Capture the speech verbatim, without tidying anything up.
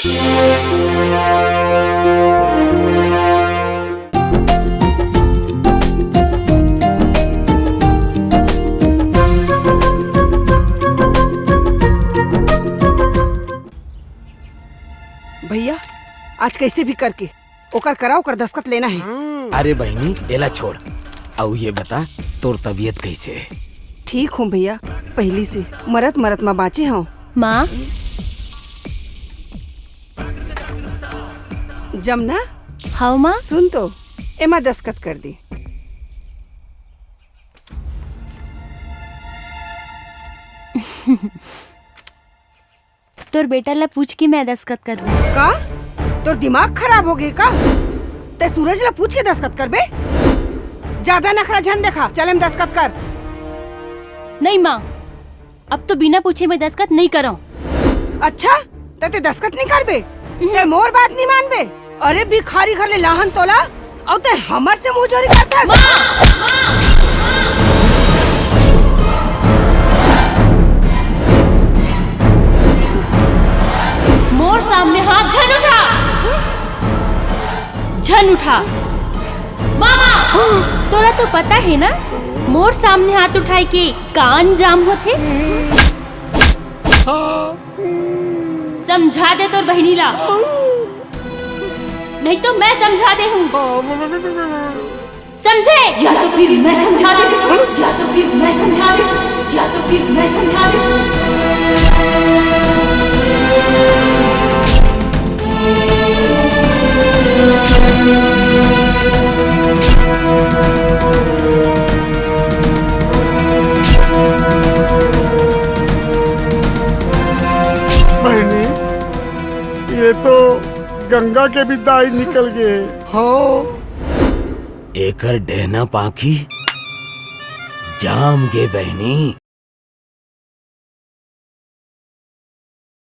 भैया, आज कैसे भी करके ओकर करा ओकर दस्तखत लेना है। अरे बहिनी, एला छोड़। अउ ये बता, तोर तबीयत कैसे है? ठीक हूँ भैया, पहली से मरत मरत मा बाँचे हूँ। माँ। जमना। हाँ माँ। सुन तो, एमा दस्तखत कर दे। तोर बेटा ला पूछ के मैं दस्तखत करहूँ। का? तोर दिमाग खराब हो गे का? ते सूरज ला पूछ के दस्तखत करबे? ज्यादा नखरा झन देखा, चल एम दस्तखत कर। नहीं माँ, अब तो बिना पूछे मैं दस्तखत नहीं करहूँ। अच्छा, त ते दस्तखत नहीं करबे? ते मोर बात नहीं मानबे? अरे भिखारी घर ले लाहन तोला, अउ ते हमर से मुंह जोरी करथस। मोर सामने हाथ झन उठा, झन उठा। मामा, तोला तो पता है ना, मोर सामने हाथ उठाए के का अंजाम होथे? समझा दे तोर बहिनी ला, नहीं तो मैं समझा दे हूँ। समझे? या तो फिर मैं समझा दे, या तो फिर मैं समझा दे, या तो फिर मैं समझा दे। बहिनी, ये तो गंगा के भी दाई निकल गए। हाँ। एकर डेहना पांखी जाम गे बहिनी,